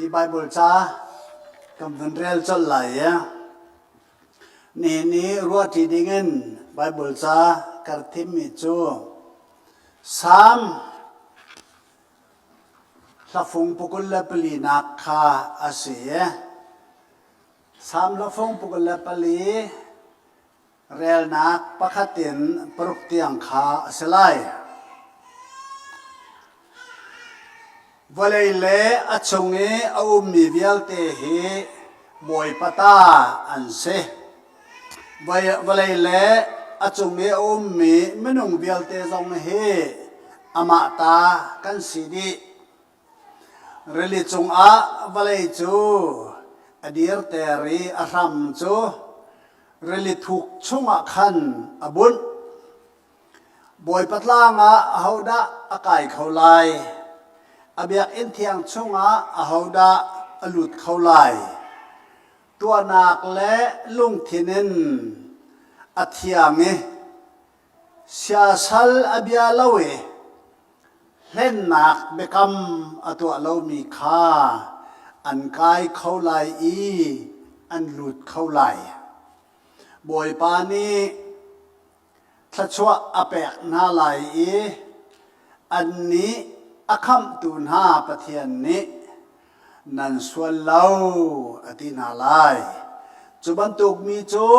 Hi Baibal ca kan vun rel colh lai i nihin i ruahṭi dingin Baibal ca ka rak thimmi cu Salm hlafung pakul le palinak kha a si i Salm hlafung 24 relnak pakhat in paruk tiang kha a si lai. Vawlei le a chung i a ummi vialte hi Bawipa ta an si. Vawlei le a cung i a ummi minung vialte zong hi amah ta kan si dih. Rili cungah vawlei cu a dirter i a hram cu rili thuk chungah khan a bunh. Bawipa tlang ah ahodah a kai kho lai? A biakinn thiang chungah ahodah a lut kho lai? Tuahnak le lungthin in a thiang i siasal a bia lo i Hlennak biakam a tuah lomi kha an kai kho lai i an lut kho lai. Bawipa nih thluachuah a pek hna lai i annih a khamhtu hna Pathian nih nan sual lo a ti hna lai. Cu bantuk mi cu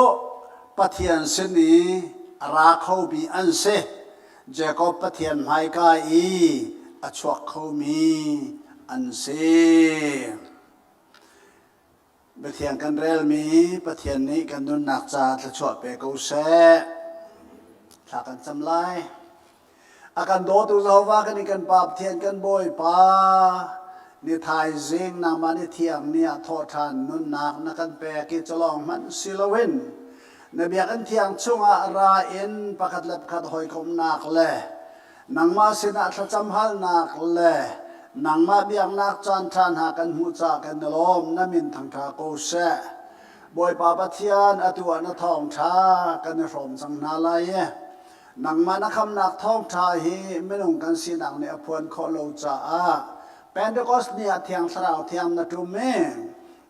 Pathian sin i a ra khomi an si. Jakob Pathian hmaika i a chuak khomi an si. Biathiang kan relmi Pathian nih kan nunnak ca thluachuah pe ko seh. Thla kan cam lai. A kan dawtu Jehovah kan i kan Pa Pathian kan Bawipa ni thaizing nangmah ni thiang ni ah thawhṭhan nunnak na kan pek i culawng hmanh si loin na biakinn thiang chungah ra in pakhat le pakhat hawikomhnak le Nangmah sinah thlacam halnak le nangmah biaknak caanṭha hna kan hmuh caah kan i lawm. Na min thangṭha ko seh. Bawipa Pathian, atu ah na thawngṭha kan i hrawm cang hna lai i nangmah na khamnak thawngṭha hi minung kan sinak nih a phuan khawh lo caah Pentecost ni ah Thiang Thlarau thiang na ṭum i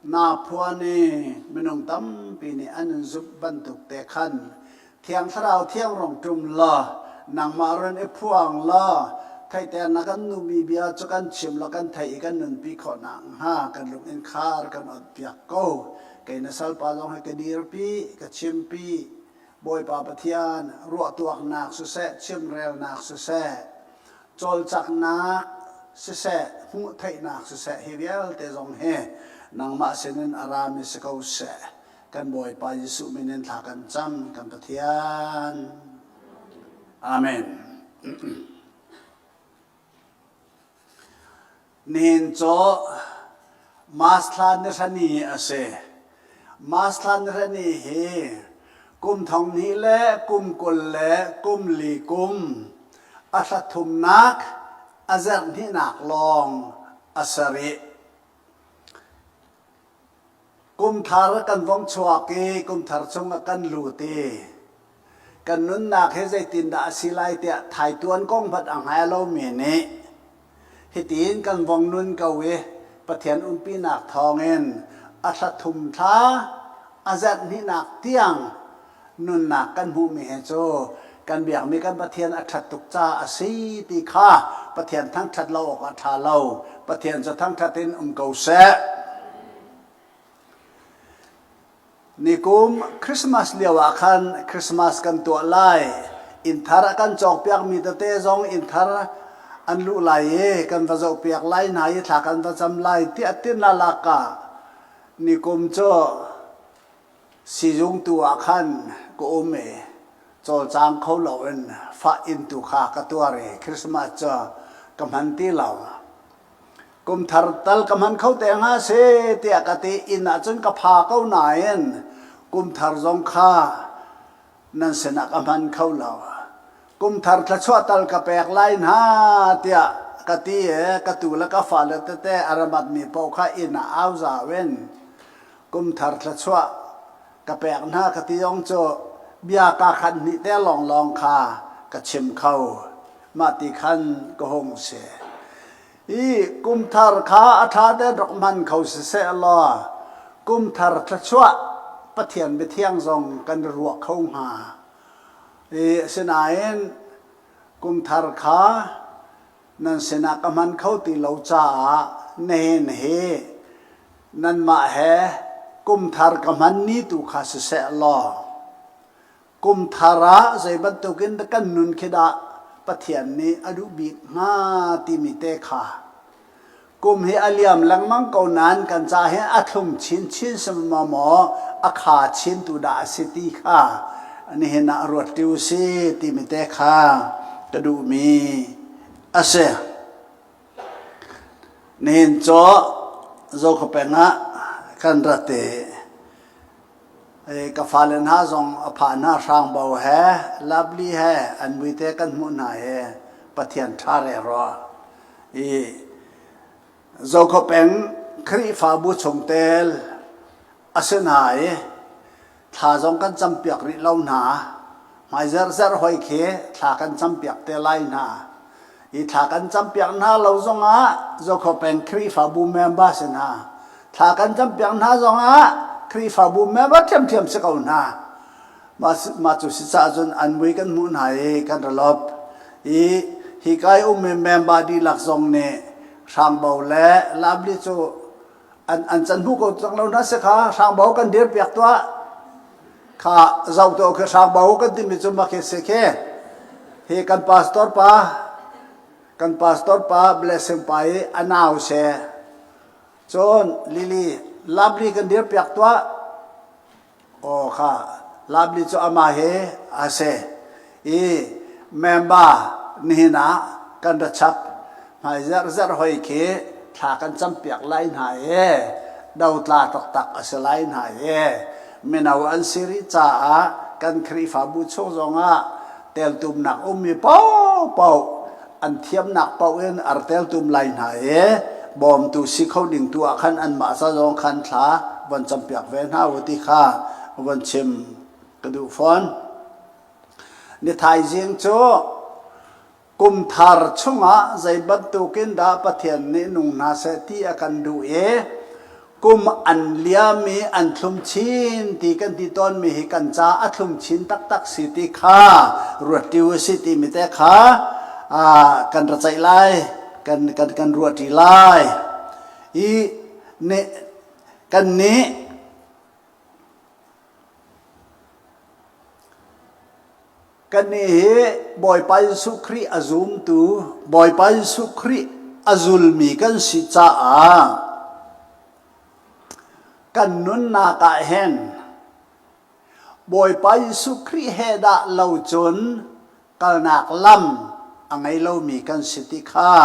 naa phuan i minung tampi nih an in zumh bantuk te khan Thiang Thlarau thiang rong ṭum law nangmah run i phuang law theihter na kan numi bia cu kan chim law kan theih i kan nunpi khawh nakhnga kan lung in khar kan onhpiak ko. Kei na salpa zong hi ka dirpi, ka chimpi. Bawipa Pathian ruahtuaknak siseh, chimrelnak siseh, cawlcaknak siseh, hmuh theihnak siseh, hi vialte zong hi nangmah sinin a rami si ko seh. Kan Bawipa Jesuh min in thla kan cam, kan Pathian. Amen. Nihin cu Mas thla ni hrani a si. Mas thla ni hrani hi kum thong hnih le kum 20 le kum li kum a thla thumnak a zerh hnihnak lawng a sarih. Kumthar kan vong chuak i kumthar chungah kan lut i kan nunnak hi zeitindah a si lai tiah thaituan kong hmanh a hngal lomi nih hitin kan vong nun ko i Pathian umpinak thawngin a thla thum thla a zarh hnihnak tiang nunnak kan hmuhmi he cu kan biakmi kan Pathian a ṭhat tuk caah a si ti kha Pathian thangṭhat lo awk a ṭha lo. Pathian cu thangṭhat in um ko seh. Nikum Christmas lio ah khan Christmas kan tuah lai. Inn thar a kan cawkpiakmi tete zong inn thar an luh lai i kan va zohpiak lai hna i thla kan va cam lai tiah tin lalak ah nikum cu Sizung tu ah khan ka um i cawlcang kho loin fah inn tu kha ka tuar i Christmas cu ka hman ti lo. Kum thar tal ka hman kho te hnga si tiah ka ti inn ah cun ka pha ko nain kum thar zong kha nan sinah ka hman kho lo. Kum thar thluachuah tal ka pek lai hna tiah ka ti i ka tu le ka fale tete a ramatmi paoh kha inn ah au zau in kum thar thluachuah ka pek hna ka ti ong cu bia ka khat hnih te lawnglawng kha ka chim kho. Mah ti khan ka hung si. I kumthar kha a ṭha tein rak hman kho siseh law kumthar thluachuah Pathian biathiang zong kan i ruah kho hnga. I asinain kumthar kha nan sinah ka hman kho ti lo caah nihin hi nanmah he kumthar ka hman ni tu kha siseh law kumthar ah zei bantukin kan nun khi dah Pathian nih a duh bik hnga timi te kha kum hi a liam lengmang ko nain kan ca hi a thlum chinchin si maw maw a kha chin tu dah a si ti kha nihin ah ruat ti u si timi te kha ka duhmi a si. Nihin cu Zokhawpeng ah kan rat i ka fale hna zong a pha hna hrangbo he lovely he an muite kan hmuh hna hi Pathian ṭha re rua. I Zokhawpeng Khrihfabu chungtel a si hna i thla zong kan campiak rih lo hna. Hmai zerhzerh hoi khi thla kan campiak te lai hna. I thla kan campiak hna lo zongah Zokhawpeng Khrihfabu member si hna. Thla kan campiak hna zongah Khrihfabu member ṭhiamṭhiam si ko hna. Mah cu si caah cun an mui kan hmuh hna i kan ra lop. I hika i ummi member dihlak zong nih Hrangbo le Lamli cu an, an can hmu ko cang lo hna si kha Hrangbo kan dir piak tuah. Kha zoh tuah khi Hrangbo kan timi cu mah khi si khi. Hi kan pastor pa kan pastor pa blessing pa i a nau se. Cun Lily Lamli kan dir piak tuah. Aw kha Lamli cu amah hi a si i member nihin ah kan ra chap hmai zerhzerh hoi khi thla kan campiak lai hna i dotla taktak a si lai hna i mino an si rih caah kan Khrihfabu chung zongah teltumnak ummi paohpaoh an thiamnak paoh in ar teltum lai hna i bawmtu si kho ding tu ah khan anmah ca zong khan thla von campiak ve hna u ti kha von chim ka duh fawn. Ni thaizing cu kum thar chungah zei bantukin dah Pathian nih nung hna seh ti a kan duh i kum an liam i an thlum chin ti kan ti tawnmi hi kan ca a thlum chin taktak si ti kha ruat ṭi u si timi te kha kan ra ceih lai kan kan kan ruah ṭi lai i ne kan nih Kannih hi Bawipa Jesuh Khrih a zumtu, Bawipa Jesuh Khrih a zulmi kan si caah kan nunnak ah hin Bawipa Jesuh Khrih he dah lo cun kalnak lam a ngei lomi kan si ti kha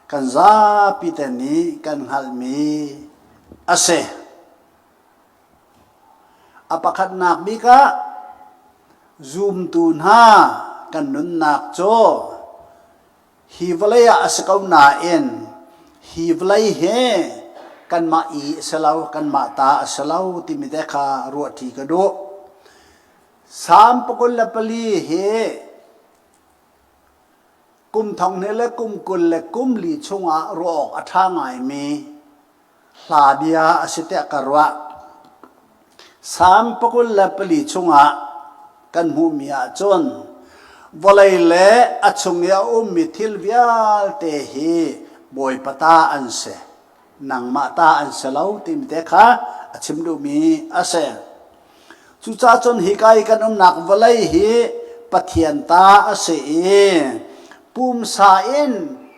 kan zapi te nih kan hngalhmi a si. A pakhatnak bik ah zumtu hna kan nunnak cu hi vawlei ah a si ko nain hi vawlei hi kanmah i a si lo, kanmah ta a si lo timi te kha ruahṭi ka duh. Salm 24 hi kum thong hnih le kum 20 le kum li chungah ruah awk a ṭha ngaimi hla bia a si tiah ka ruah. Salm 24 chungah kan hmuhmi ahcun vawlei le a chung i a ummi thil vialte hi Bawipa ta an si. Nangmah ta an si lo timi te kha a chim duhmi a si. Cucaah cun hika i kan umnak vawlei hi Pathian ta a si i pumsa in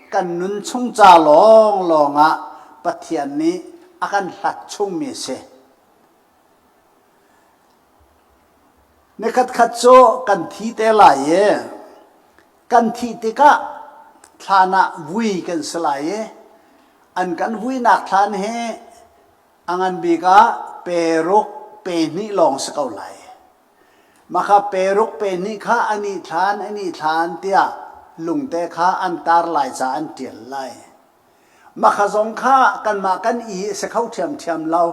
kan nun chung ca lawnglawng ah Pathian nih a kan hlat chungmi a si. Nikhat khat cu kan thi te lai i kan thih tikah thlan ah vui kan si lai i an kan vuinak thlan hi A ngan bik ah pe ruk pe hnih lawng si ko lai. Mah pe ruk pe hnih kha an i thlan an i thlan tiah lungte kha an tar lai ca an ṭial lai. Mah kha zong kha kanmah kan i si kho ṭhiamṭhiam lo.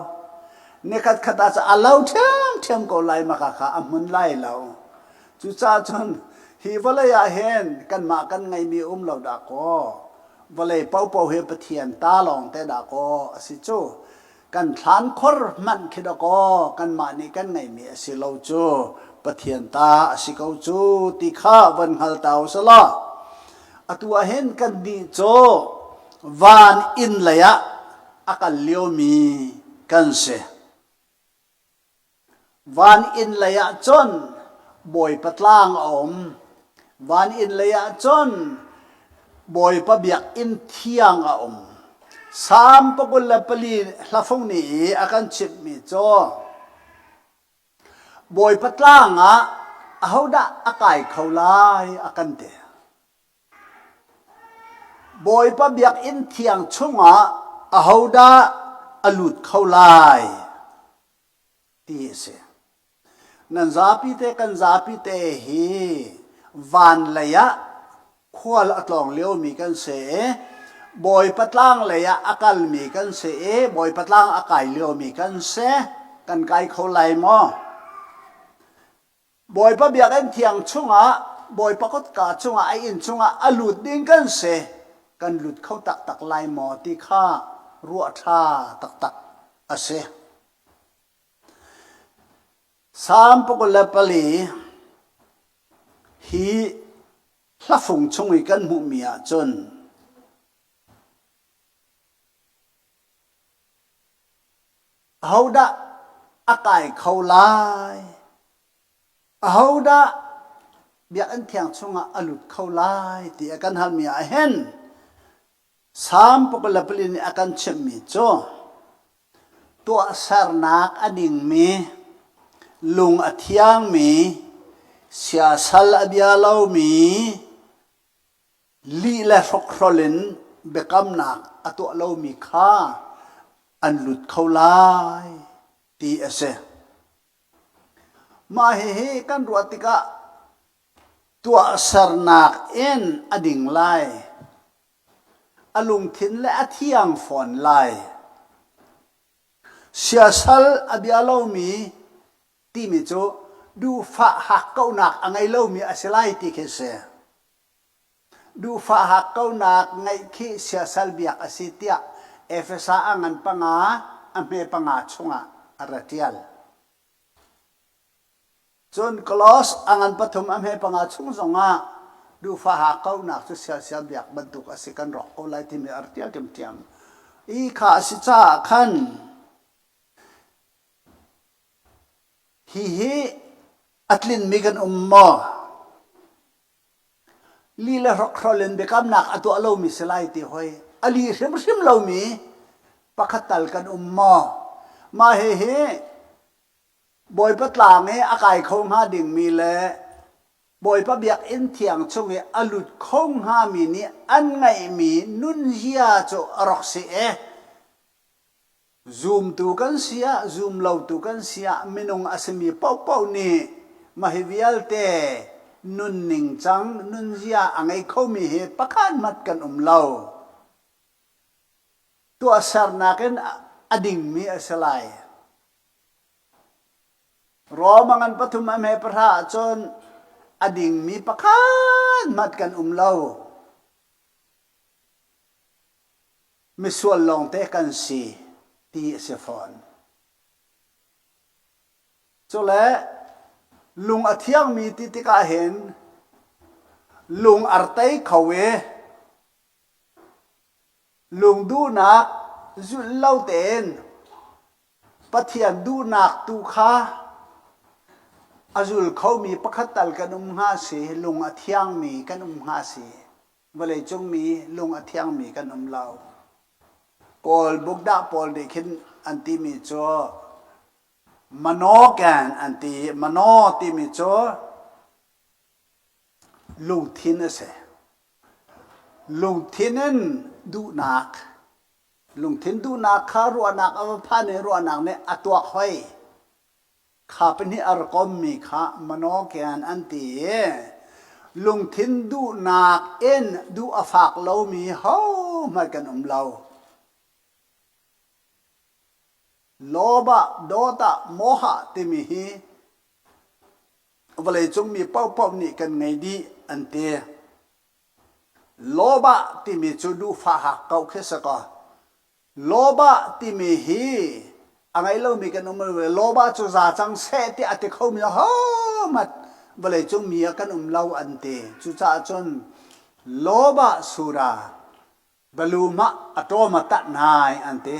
Nikhat khat ah a lo ṭhiamṭhiam ko lai mah kha a hmun lai lo. Cucaah cun hi vawlei ah hin kanmah kan ngeihmi um lo dah kaw. Vawlei paohpaoh hi Pathian ta lawng te dah kaw a si cu. Kan thlan khor hmanh khi dakaw kanmah nih kan ngeihmi a si lo cu. Pathian ta a si ko cu ti kha van hngal ta u selaw. Atu ah hin kan nih cu van inn lei ah a kal liomi kan si. Van inn lei ah cun Bawipa tlang a um. Van inn lei ah cun Bawipa biakinn thiang a um. Salm 24 hlafung nih i a kan chimhmi cu Bawipa tlang ah ahodah a kai kho lai a kan ti. Bawipa biakinn thiang chungah ahodah a lut kho lai ti a si. Nan zapi te kan zapi te hi van lei ah khual a tlawng liomi kan si i Bawipa tlang lei ah a kalmi kan si i Bawipa tlang a kai liomi kan si. Kan kai kho lai maw? Bawipa biakinn thiang chungah Bawipa kotka chungah a inn chungah a lut ding kan si. Kan lut kho taktak lai maw ti kha ruah ṭha taktak a si. Salm 24 hi hlafung chung i kan hmuhmi ahcun Ahodah a kai kho lai? Ahodah biakinn thiang chungah a lut kho lai ti a kan halmi ah hin Salm 24 nih a kan chimhmi cu tuahsernak a dingmi, lung a thiangmi, siasal a bia lomi, lih le hrokhrol in biakamnak a tuah lomi kha an lut kho lai ti a si. Mah hihi kan ruah tikah tuahsernak in a ding lai, a lungthin le a thiang fawn lai. Siasal a bia lomi timi cu duhfah hakkauhnak a ngei lomi a si lai ti khi a si. Duhfah hakkauhnak ngeih khi siasal biak a si tiah Efesa a ngan panga a hme panga chungah a ra ṭial. Cun Kolos a ngan pathum a hme panga chung zongah duhfah hakkauhnak cu siasal biak bantuk a si kan rawk ko lai timi a ra ṭial ṭhiamṭhiam. I kha a si caah khan hihi a tlinmi kan um maw? Li le hrokhrol in biakamnak a tuah lomi si lai ti hoi. A li hrimhrim lomi pakhat tal kan um maw? Mah hihi Bawipa tlang i a kai kho hnga dingmi le Bawipa biakinn thiang chung i a lut kho hngami nih an ngeihmi nunzia cu a rak si i Zumtu kan si ah, zumlotu kan si ah minung a simi paohpaoh nih mah hi vialte nunning cang, nunzia a ngei khomi hi pakhat hmanh kan um lo. Tuahsernak in a dingmi a si lai. Rom a ngan pathum a hme pahra ahcun a dingmi pakhat hmanh kan um lo. Misual lawngte kan si ti a si fawn. Cule lung a thiangmi ti tikah hin lung artei kho i lung duhnak zulh lo tein Pathian duhnak tu kha a zul khomi pakhat tal kan um hnga si, lung a thiangmi kan um hnga si. Vawleicung mi lung a thiangmi kan um lo. Kawl bukdah pawl nih khin an timi cu manogan an ti. Mano timi cu lungthin a si. Lungthin in duhnak, lungthin duhnak kha ruahnak a va phan i ruahnak nih a tuak hoi. Kha pahnih a rak kommi kha manokian an ti i lungthin duhnak in duh a fak lomi hohmanh kan um lo. Loba, dawta, moha timi hi vawleicung mi paohpaoh nih kan ngei dih an ti. Lawbah timi cu duhfah hak ko khi si kaw lawbah timi hi a ngei lomi kan um lo. Lawbah cu za cang seh tiah a ti khomi ahohmanh vawleicung mi ah kan um lo an ti. Cucaah cun lawbah sura balu mah a ṭawm a tah nai an ti.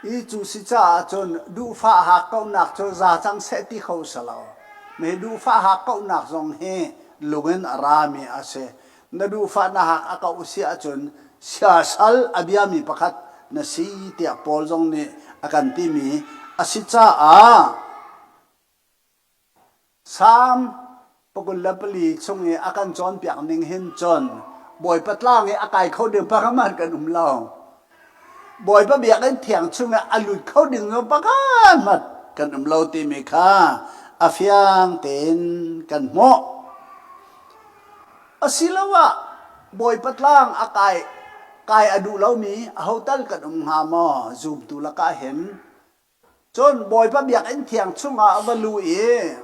I cu si caah cun duhfah hakkauhnak cu za cang seh ti kho si lo. Mi duhfah hakkauhnak zong hi lung in a rami a si. Na duhfah na hak a kauh si ahcun siasal a biami pakhat na si tiah Paul zong nih a kan timi a si caah Salm 24 chung i a kan cawnpiak ning hin cun Bawipa tlang i a kai kho ding pakhat kan um lo. Bawipa biakinn thiang chung i a lut kho ding zong pakhat kan um lo timi kha a fiang tein kan hmuh. Asiloah Bawipa tlang a kai kai a duh lomi aho tal kan um hnga maw zumtu lakah hin Cun Bawipa biakinn thiang chungah a va luh i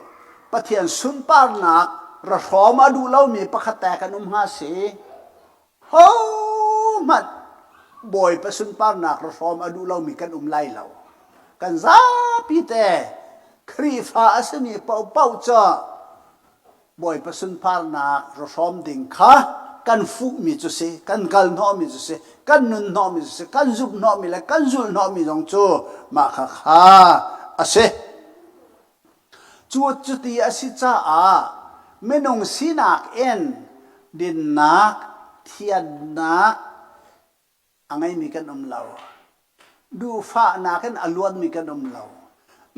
Pathian sunparnak ra hrawm a duh lomi pakhat te kan um hnga si. Hohmanh Bawipa sunparnak ra hrawm a duh lomi kan um lai lo. Kan zapi te Khrihfa a simi paohpaoh cu Bawipa sunparnak ra hrawm ding kha kan fuhmi cu si, kan kal hnawhmi cu si, kan nun hnawhmi cu si, kan zumh hnawhmi le kan zulh hnawhmi zong cu mah kha kha a si. Cu cuti a si caah minung sinak in dinnak, thiannak, a ngeimi kan um lo. Duhfahnak in a luanmi kan um lo.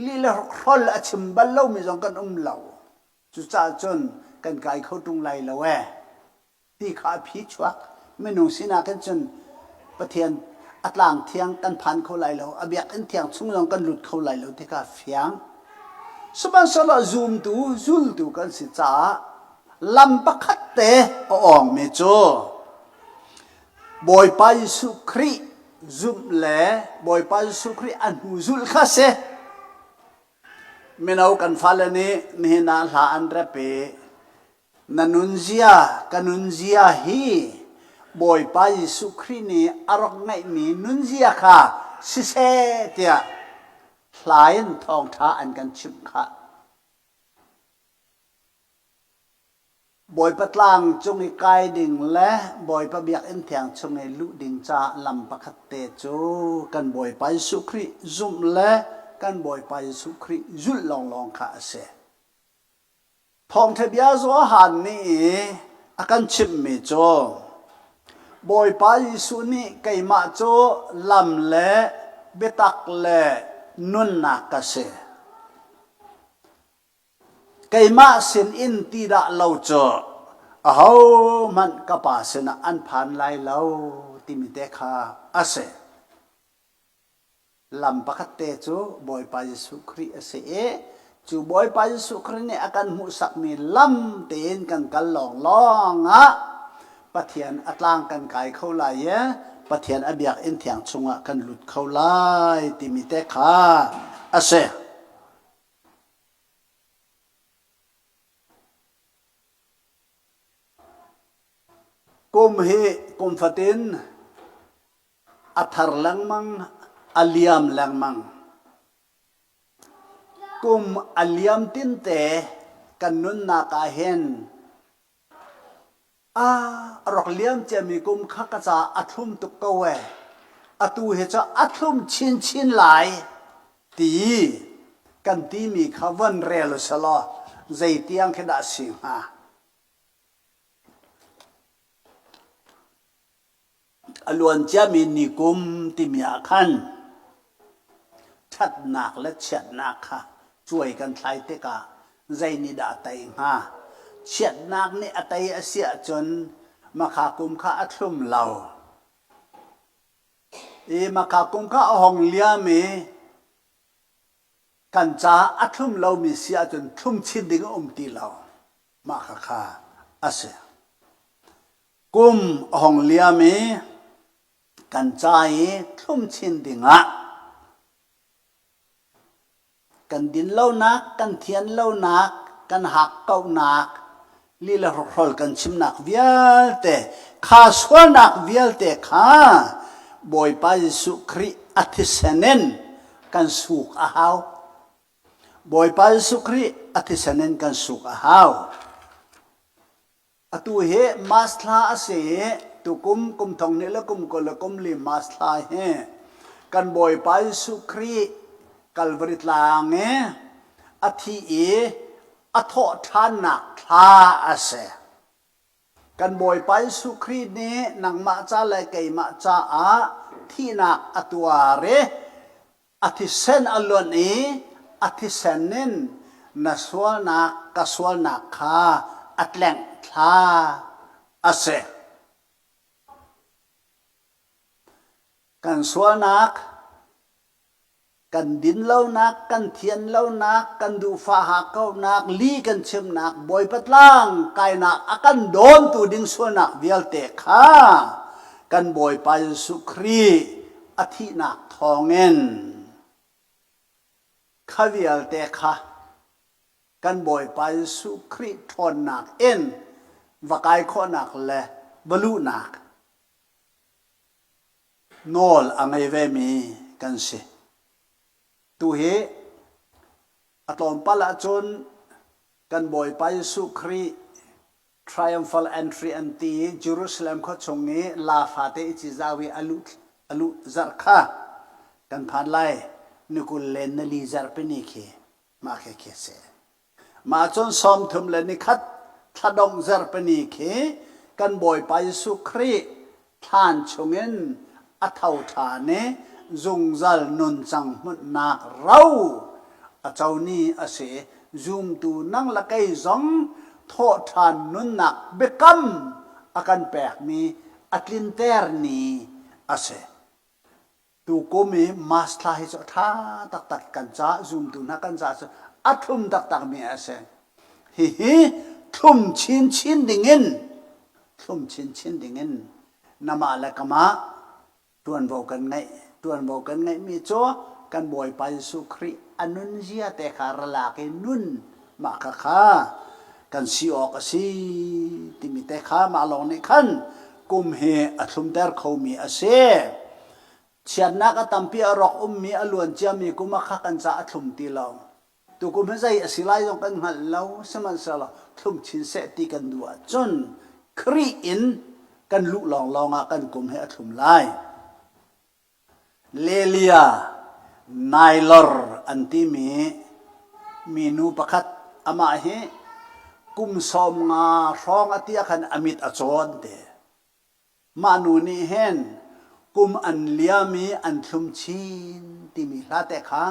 Lih le hrol a chim bal lomi zong kan um lo. Cucaah cun kan kai kho ṭung lai lo ee. Ti kha a phi chuak. Minung sinak in cun Pathian a tlang thiang kan phan kho lai lo. A biakinn thiang chung zong kan lut kho lai lo ti kha fiang. Sihmanhsehlaw zumtu, zultu kan si caah lam pakhat te a awngmi cu Bawipa Jesuh Khrih zumh le Bawipa Jesuh Khrih a hnu zulh kha si. Mino kan fale nih nihin ah hla an rep i na nunzia ka nunzia hi Bawipa Jesuh Khrih nih a rak ngeihmi nunzia kha siseh tiah hla in thawngṭha an kan chimh khah. Bawipa tlang cung i kai ding le Bawipa biakinn thiang chung i luh ding caah lam pakhat te cu kan Bawipa Jesuh Khrih zumh le kan Bawipa Jesuh Khrih zulh lawnglawng kha a si. Thawngṭha bia Johan nih a kan chimhmi cu Bawipa Jesuh nih keimah cu lam le biatak le nunnak ka si. Keimah sinin ti dah lo cu ahohmanh ka Pa sinah an phan lai lo timi te kha a si. Lam pakhat te cu Bawipa Jesuh Khrih a si i cu Bawipa Jesuh Khrih nih a kan hmuhsakmi lam tein kan kal lawnglawng ah Pathian a tlang kan kai kho lai i Pathian a biakinn thiang chungah kan lut kho lai timi te kha a si. Kum hi kum fatin a thar lengmang, a liam lengmang. Kum a liam tinte kan nunnak ah hin A rak liam ciami kum kha ka caah a thlum tuk ko ee. Atu hi cu a thlum chinchin lai ti kan timi kha von rel u selaw zeitiang khi dah si hnga? A luan ciami nikum timi ah khan ṭhatnak le chiatnak kha cuai kan thlai tikah zei nih dah a tei hnga? Chiatnak nih a tei a si ahcun makha kum kha a thlum lo. I makha kum kha a hong liam i kan caah a thlum lomi si ahcun thlum chin ding a um ti lo. Mah khakha a si. Kum a hong liam i kan ca i thlum chin dingah kan din lonak, kan thian lonak, kan hakkauhnak. Lila hrokhrawl kan chimnak vialte kha sualnak vialte kha Bawipa Jesuh Khrih a thisen in kan suk a hau. Bawipa Jesuh Khrih a thisen in kan suk a hau. Atu hi Mas thla a si i tukum kum thong hnih le kum 24 le kum li Mas thla hi kan Bawipa Jesuh Khrih Kalvari tlang i a thi i a thawh ṭhannak thla a si. Kan Bawipa Jesuh Khrih nih nangmah ca le keimah caah thihnak a tuar i a thisen a luanh i a thisen in na sualnak ka sualnak kha a tlengh thla a si. Kan sualnak kan dinlonak, kan thianlonak, kan duhfah hakkauhnak, li kan chimnak, Bawipa tlang kainak a kan dawntu ding sualnak vialte kha kan Bawipa Jesuh Khrih a thihnak thawngin kha vialte kha kan Bawipa Jesuh Khrih ṭhawnnak in va kai khawhnak le va luhnak nawl a ngei vemi kan si. Tuhi a tlawmpal ahcun kan Bawipa Jesuh Khrih triumphal entry an ti i Jerusalem khua chung i la fate i cizau i a luh a luh zarh kha kan phan lai ni 20 le nali zarhpini khi mah khi khi a si. Mah cun 31 thladongh zarhpini khi kan Bawipa Jesuh Khrih thlan chungin a tho ṭhan i zungzal nuncang hmunhnak ro a co ni a si. Zumtu nang le kei zong thawhṭhan nunnak biakam a kan pekmi a tlinter ni a si. Tukum i March thla hi cu a ṭha taktak kan caah zumtu hna kan caah cu a thlum taktakmi a si. Hihi thlum chinchin dingin thlum chinchin dingin namah le kamah ṭuanvo kan ngeih. Ṭuanvo kan ngeihmi cu kan Bawipa Jesuh Khrih a nunzia te kha ra lak i nun mah kha kha kan si awk a si timi te kha mah lawng nih khan kum hi a thlumter khomi a si. Chiatnak a tampi a rawk ummi a luan ciami kum ah kha kan ca a thlum ti lo. Tukum hi zei a si lai zong kan hngalh lo, sihmanhsehlaw thlum chin seh ti kan duh ahcun Khrih in kan luh lawnglawng ah kan kum hi a thlum lai. Lelia Nailor an timi minu pakhat amah hi kum 50 hrawng a ti ah khan a mit a cawn te. Mah nu nih hin kum an liam i an thlum chin timi hla te kha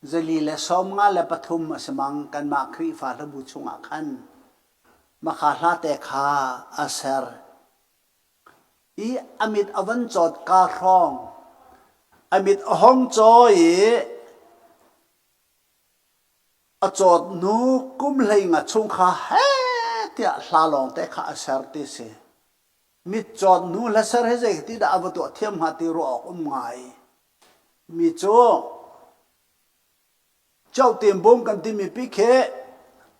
153 a si mang kanmah Khrihfa hlabu chungah khan makha hla te kha a ser. I a mit a van cawt ka hrawng a mit a hong caw i a cawt hnu kum 15 chung kha heh tiah hla lawng te kha a ser ti si. Mit cawt hnu hla ser hi zei ti dah a va tuah thiam hnga ti ruah awk um ngai. Mi cu Cauhtimbung kan timi pi khi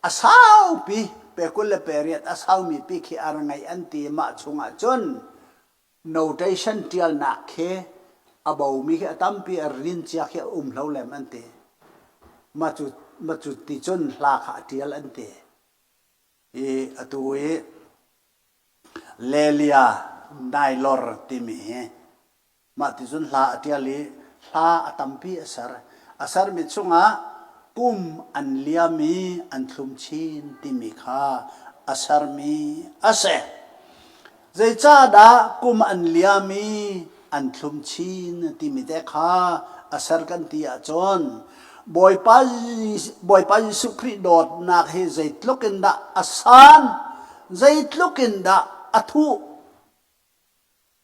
a saupi pe 28 a saumi pi khi a ra ngeih an ti mah chungah cun notation ṭialnak khi a bomi khi a tampi a rin cia khi a um hlo lem an ti. Mah cu mah cu ti cun hla kha a ṭial an ti. I atu i Lelia Nailor timi hi Mah ti cun hla a ṭial i hla a tampi a ser. A sermi chungah kum an liam i an thlum chin timi kha a sermi a si. Zeicahdah kum an liam i an thlum chin timi te kha a ser kan ti ahcun Bawipa, Bawipa Jesuh Khrih dawtnak hi zeitluk in dah a san, zeitluk in dah a thuh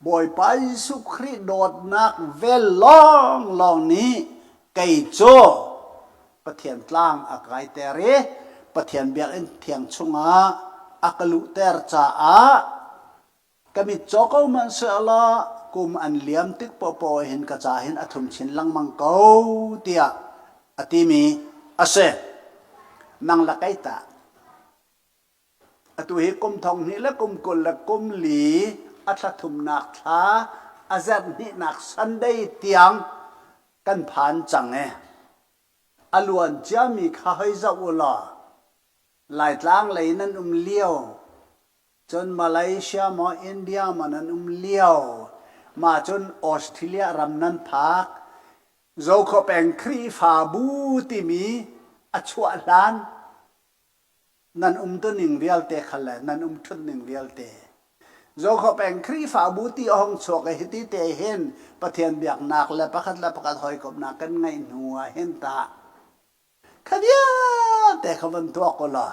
Bawipa Jesuh Khrih dawtnak vel lawnglawng nih kei cu Pathian tlang a kaiter i Pathian biakinn thiang chungah a ka luhter caah ka mit caw ko hmanhsehlaw kum an liam tik paohpaoh hin ka ca hin a thum chin lengmang ko tiah a timi a si. Nang le kei tah? Atu hi kum thong hnih le kum 20 le kum li a thla thumnak thla a zarh hnihnak Sunday tiang kan phan cang e. A luan ciami kha hoi zoh u law Laitlang lei nan um lio cun Malaysia maw India maw nan um lio mah cun Australia ram nan phak Zokhua peng Khrihfabu timi a chuah hlan nan umtuning vialte kha le nan um ṭhutning vialte Zokhua peng Khrihfabu ti a hung chuak i hiti te hin Pathian biaknak le pakhat le pakhat hawikomhnak kan ngeih hnu ah hin tah kha vialte kha van tuak u law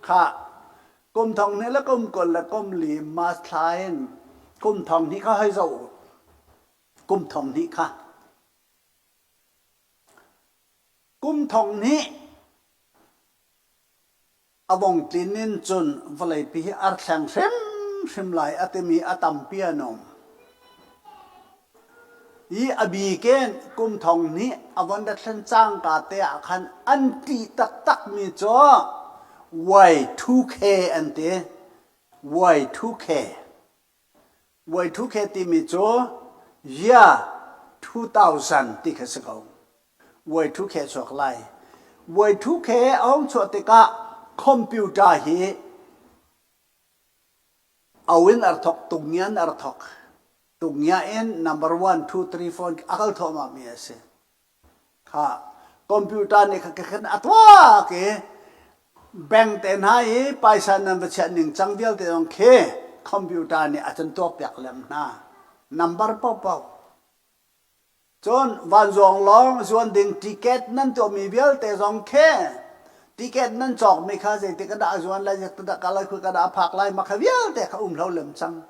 kha kum thong hnih le kum 20 le kum li March thla in kum thong hnih kha hoi zoh u kum thong hnih kha kum thong hnih A vong tlin in cun vawleipi hi ar thleng hrimhrim lai a timi a tampi an um. Hi a biken kum thong hnih a von rat thlen cangka te ah khan an ṭih taktakmi cu Y2K an ti. Y2K. Y2K timi cu year 2000 ti kha si ko. Y2K chuak lai. Y2K a hung chuah tikah computer hi au in ar thok, tungian ar thok. Tungia in number one, two, three, four a kal thawhmah mi a si. Kha computer nih kha khan a tuak i bank te hna i paisa nan va chiah ning cang vialte zong khi computer nih a can tuakpiak lem hna. Number paohpaoh. Cun vanzuang lawng zuan ding ticket nan tuahmi vialte zong khi ticket nan cawkmi kha zeitik ah dah a zuan lai, zeitik dah kal lai, khoi dah a phak lai, mah kha vialte kha um hlo lem cang.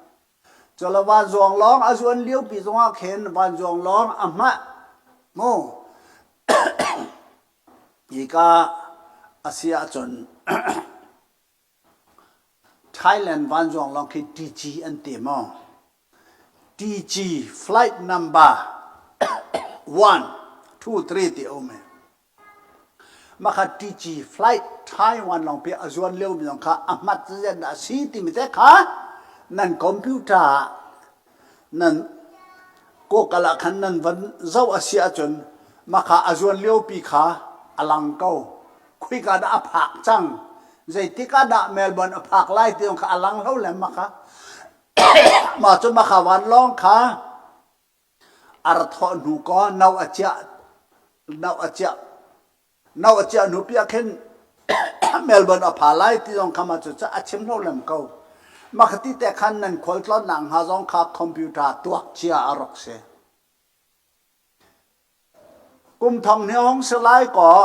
Cula vanzuang lawng a zuan liopi zongah khin vanzuang lawng a hmah mu. Hika a si ahcun Thailand vanzuang lawng khi TG an ti maw? TG flight number 1, 2, 3 ti a um i. Mah kha TG flight Taiwan lawng pi a zuan liomi zong kha a hmat zeizat dah a si timi te kha nan computer ah nan kawkal ah khan nan van zoh a si ahcun mah kha a zuan liopi kha a lang ko. Khuika dah a phak cang, zeitik ah dah Melbourne a phak lai ti zong kha a lang lo le mah kha. Mah cu mah kha vanlawng kha A ra thawh hnu kaw no a ciah no a ciah no a ciah hnu piah khin Melbourne a pha lai ti zong kha mah cu a chim hlo lem ko. Mah kha ti te khan nan khualtlawnnak hnga zong kha computer tuak cia a rak si. Kum thong hnih hong si lai kaw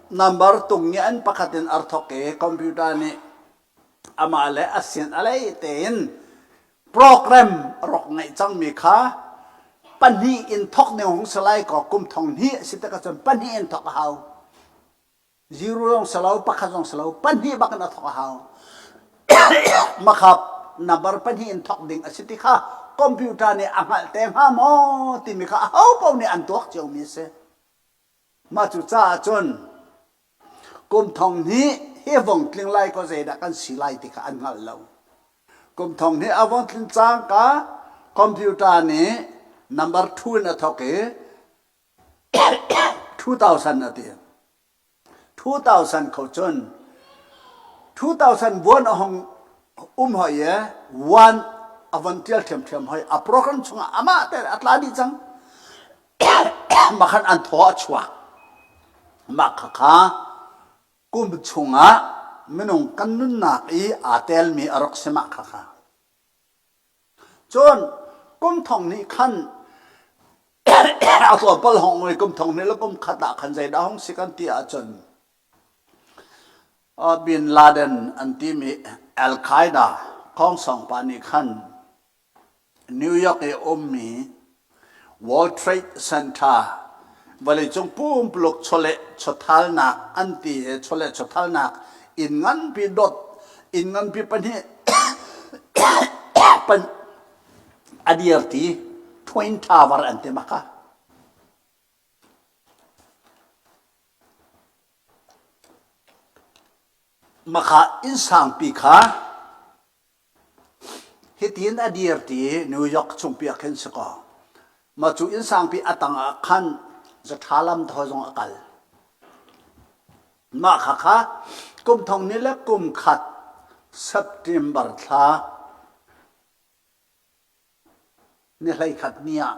number tung nih an pakhat in ar thok i computer nih amah le a sin a lei tein program rak ngeih cangmi kha pahnih in thok ning hong si lai kaw kum thong hnih si tikah cun pahnih in thok a hau. Zero zong si lo, pakhat zong si lo, pahnih bak in a thok a hau. Makhap number pahnih in thok ding a si ti kha computer nih a hngalh te hnga maw timi kha aho paoh nih an tuak ciomi a si. Mah cu caah cun kum thong hnih hi vong tling lai ko zeidah kan si lai ti kha an hngal lo. Kum thong hnih a vong tlin cangka computer nih number two in a thok i 2000 a ti. 2000 kho cun 2000 buan a hong um hoi i one a von tial ṭhiamṭhiam hoi. A program chungah amah te a tla dih cang. Mah khan an thaw a chuak. Mah khakha kum chungah minung kan nunnak i aa telmi a rak si mah khakha. Cun kum thong hnih khan a tlawmpal hong i kum thong hnih le kum khat ah khan zeidah hung si kan ti ahcun Bin Laden an timi Al-Qaeda khongsong pa nih khan New York i ummi World Trade Center vawleicung pumpuluk chawleh chawthalnak an ti i chawleh chawthalnak inn nganpi dot inn nganpi pahnih pan a dir ti Twin Tower an ti maka. Makha inn sangpi kha hitin a dir ti New York chungpi ah khin si kaw mah cu inn sangpi a tang ah khan zatha lam thaw zong a kal. Mah kha kha kum thong ni le kum khat September thla Ni 11 ni ah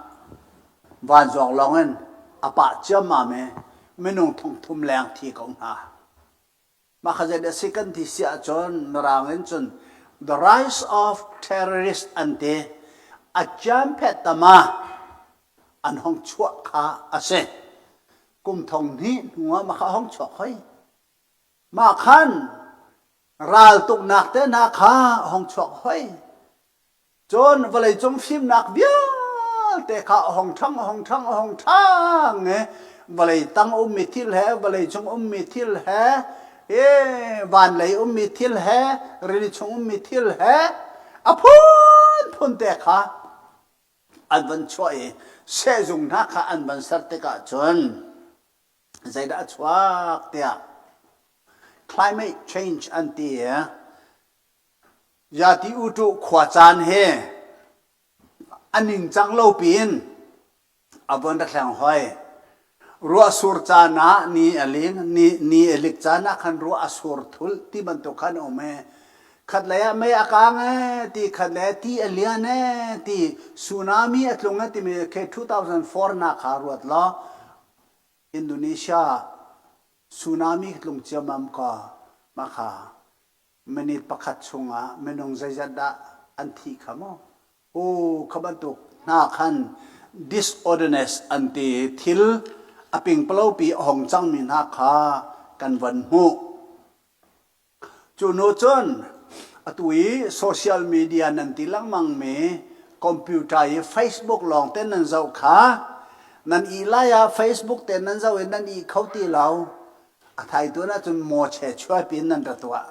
vanzawng lawng in a pah ciammam i minung thongthum leng thi ko hna. Mah kha zei a si kan ti si ahcun Mirang in cun the rise of terrorist an ti. A ciamphet tama an hong chuah kha a si. Kum thong hnih hnu ah mah kha a hong chuak hoi. Mah khan raltuknak te hna kha a hong chuak hoi. Cun vawleicung fimnak vialte kha a hung ṭhang, a hung ṭhang, a hung ṭhang i vawlei tang ummi thil he, vawlei cung ummi thil he, i van lei ummi thil he, rili chung ummi thil he, a phunphun te kha an van chuah i sehzung hna kha an van ser tikah cun zeidah a chuak tiah climate change an ti i Yati utuh khuacaan he a ningcang lo piin a von ra thleng hoi. Ruah sur caan ah ni a ling, ni, ni a lik caan ah khan ruah a sur thul ti bantuk khan a um ee. Khatlei ah mei a kaang ee ti, khatlei ah ti a lian ee ti, tsunami a tlung ee timi khi 2004 na kha ruat law Indonesia tsunami tlung ciammam ka mah kha minute pakhat chungah minung zeizat dah an thi kha maw? U kha bantuk hna khan disorderness an ti thil a pingpalopi a hong cangmi hna kha kan van hmuh. Cu hnu cun atu i social media nan ti lengmang mi computer i Facebook lawng te nan zoh kha nan i lai ah Facebook te nan zoh i nan i kho ti lo. A thaituan ahcun mawche chuaipi in nan ra tuah.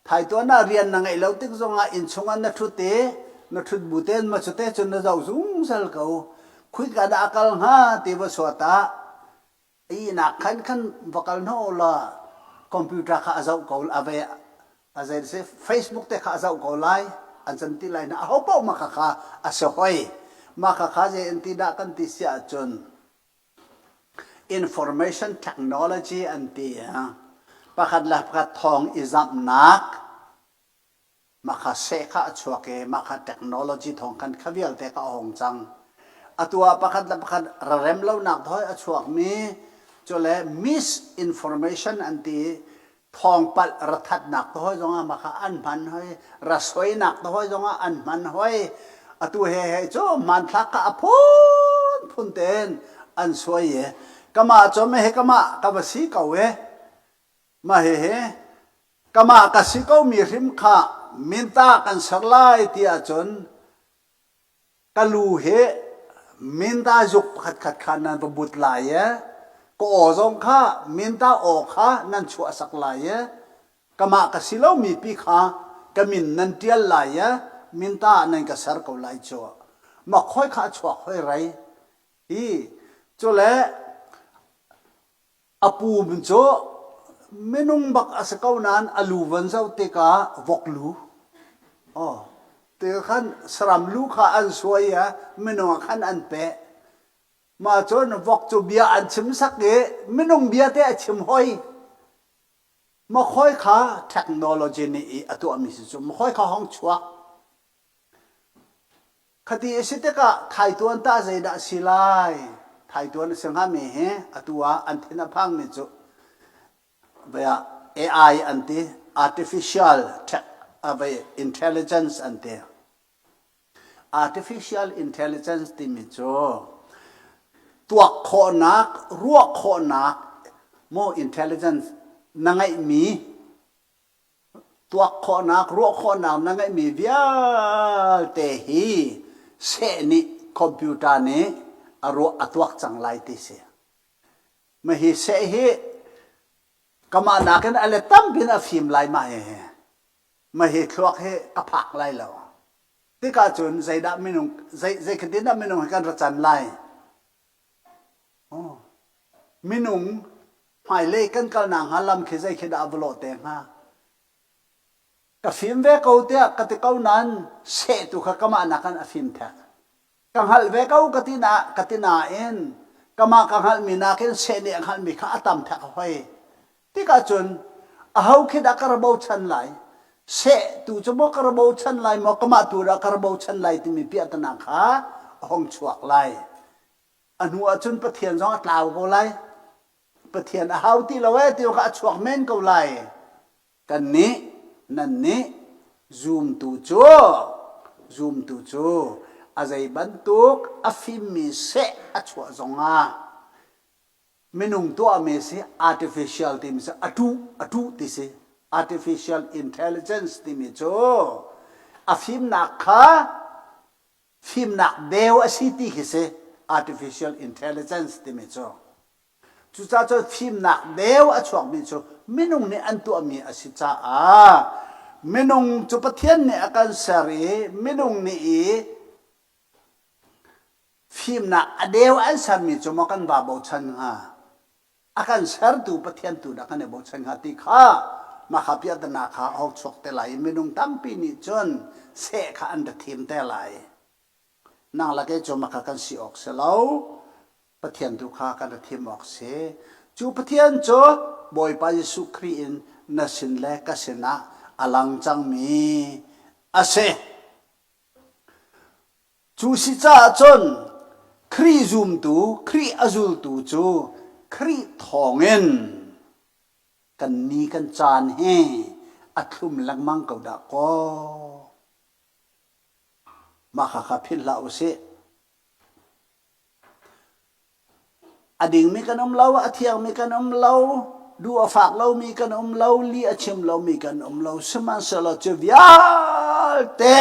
Thaituan ah rian na ngeih lo tik zongah innchung ah na ṭhut i na ṭhut bu tein ma cute cun na zoh zungzal ko. Khuika dah a kal hnga ti va suat ah ihnak khan khan va kal hna law computer kha a zoh ko a ve a zei si Facebook te kha a zoh ko lai an can ti lai na aho paoh ma kha kha a si hoi ma kha kha zei an ti dah kan ti si ahcun Information technology an ti. Pakhat le pakhat thawng i zamhnak mah kha seh kha a chuak i mah kha technology thawng khan kha vialte kha a hung cang. Atu ah pakhat le pakhat rarem lonak thawng a chuakmi cu le misinformation an ti i thawngpalh rathatnak te hoi zongah mah kha an hman hoi rasoinak te hoi zongah an hman hoi atu he he cu hmanthlak kha a phunphun tein an suai i kama cu me he kama ka va si ko e ma he he kama ka si ko mi hrim kha minta kan ser lai ti ahcun Ka lu hi minta zuk pakhatkhat kha nan va but lai i ka aw zong kha minta aw kha nan chuahsak lai i kamah ka si lomi pi kha ka min nan ṭial lai i minta ah nan ka ser ko lai cu. Mah khoi kha a chuak hoi rei. Hi cule A pum cu minung bak a si ko nain a lu van zoh tikah vok lu. Oh, ti khan saram lu kha an suai i minung ah khan an peh. Mah cun vok cu bia an chim sak i minung bia te a chim hoi. Ma khoi kha technology nih i a tuahmi si cu ma khoi kha hong chuak. Khati a si tikah thaituan tah zeidah a si lai? Thaituan a si hngami hi atu ah an thin a phangmi cu AI an ti, artificial intelligence an ti. Artificial intelligence timi cu tuak khawhnak, ruah khawhnak maw intelligence na ngeihmi Tuak khawhnak, ruah khawhnak na ngeihmi vialte hi seh nih computer nih a ruah a tuak cang lai ti si. Mah hi seh hi kamah nakin a let tampi in a fim lai mah hihi. Mah hi thluak hi ka phak lai lo. Tikah cun zeidah minung zei zei dah minung hi kan ra can lai? Oh. Minung hmailei kan kalnak hnga lam khi zei khi dah a va lawh te hnga? Ka fim ve ko tiah ka ti ko nain seh tu kha kamah nakin a fim thek. Ka hngalh ve ko ka ti na ka ti nain kamah ka hngalhmi nakin seh nih a hngalhmi kha a tam thek hoi. Tikah cun aho khi dah ka ra bochan lai? Seh tu cu maw ka ra bochan lai maw kamah tu dah ka ra bochan lai timi piahtana kha a hung chuak lai. A hnu ah cun Pathian zong a tlau ko lai. Pathian a hau ti lo ee ti kha a chuak men ko lai. Kannih nannih zumtu cu zumtu cu a zei bantuk a fimmi seh a chuah zongah minung tuahmi si artificial timi si a tuh a tuh ti si artificial intelligence timi cu a fimnak kha fimnak deu a si ti khi si artificial intelligence timi cu cucaah cun fimnak deu a chuakmi cu minung nih an tuahmi a si caah minung cu Pathian nih a kan ser i minung nih i fimnak a deu an sermi cu maw kan va bochan hnga a kan sertu Pathian tu dah kan i bochan hnga ti kha mah kha piahtana kha a hok chuak te lai i minung tampi nih cun seh kha an ra thim te lai nang le kei cu mah kha kan si awk si lo Pathian tu kha kan ra thim awk si cu Pathian cu Bawipa Jesuh Khrih in na sin le ka sinah a lang cangmi a si. Cu si caah cun Khrih zumtu, Khrih a zultu cu Khrih thawngin kan ni kan caan hi a thlum lengmang ko dah kaw. Mah kha kha philh hlah usih. A dingmi kan um lo, a thiangmi kan um lo, duh a fak lomi kan um lo, lih a chim lomi kan um lo. Sihmanhsehlaw cu vialte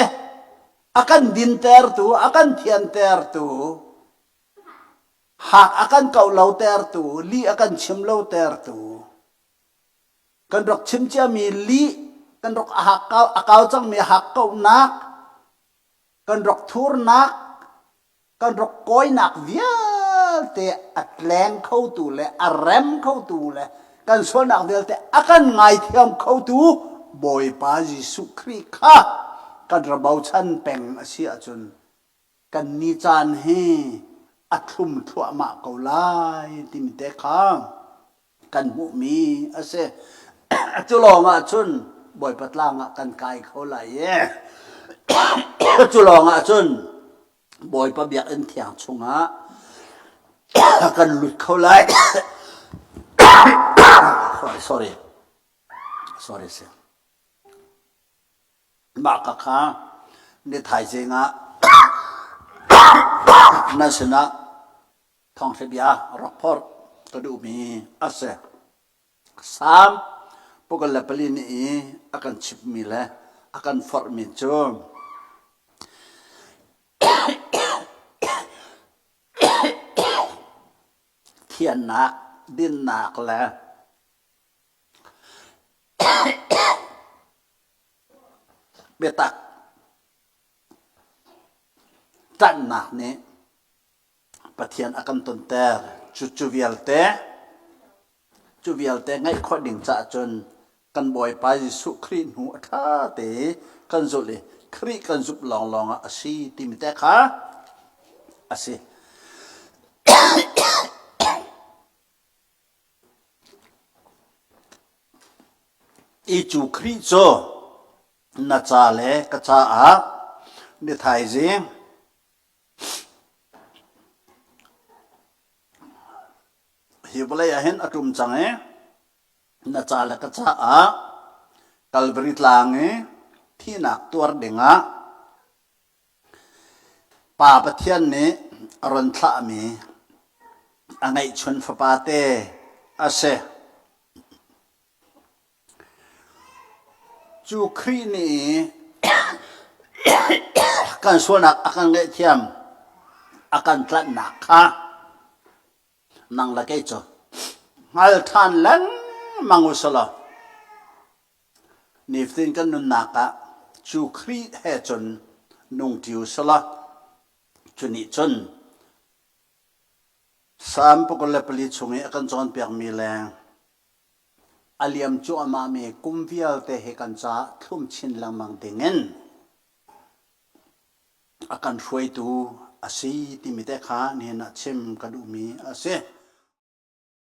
a kan dintertu, a kan thiantertu, hak a kan kauh lotertu, lih a kan chim lotertu, kan rak chim ciami lih, kan rak a hak a kau cangmi hak kauhnak, kan rak thurnak, kan rak kawinak vialte a tleng khotu le a rem khotu le kan sualnak vialte a kan ngaithiam khotu Bawipa Jesuh Khrih kha kan ra bochan peng a si ahcun kan ni caan hi a thlum thluahmah ko lai timi te kha kan hmuhmi a si. Cu lawng ah cun Bawipa tlang ah kan kai kho lai i cu lawng ah cun Bawipa biakinn thiang chungah kan lut kho lai. Sorry. Sorry si. Mah ka kha ni thaizing ah nan sinah thawngṭha bia rak phorh ka duhmi a si. Salm pakul le pali nih i a kan chimhmi le a kan forhmi cu thiannak, dinnak le biatak ṭanhnak nih Pathian a kan tonter. Cu cu vialte cu vialte ngaih khawh ding caah cun kan Bawipa Jesuh Khrih hnu a ṭha te kan zulh i Khrih kan zumh lawnglawng ah a si timi te kha a si. I cu Khrih cu na ca le ka caah ni thaizing Hi vawlei ah hin a ṭum cang i na ca le ka caah Kalvari tlang i thihnak tuar dingah Pa Pathian nih a run thlahmi a ngeihchun fapate a si. Cu Khrih nih kan sualnak a kan ngaihthiam, a kan tlanhnak kha nang le kei cu hngal ṭhan lengmang u selaw nifatin kan nunnak ah cu Khrih he cun nung ṭi u selaw cu nih cun Salm 24 chung i a kan cawnpiakmi le. A liam cuahmahmi kum vialte hi kan caah thlum chin lengmang dingin a kan hruaitu a si timi te kha nihin ah chim ka duhmi a si.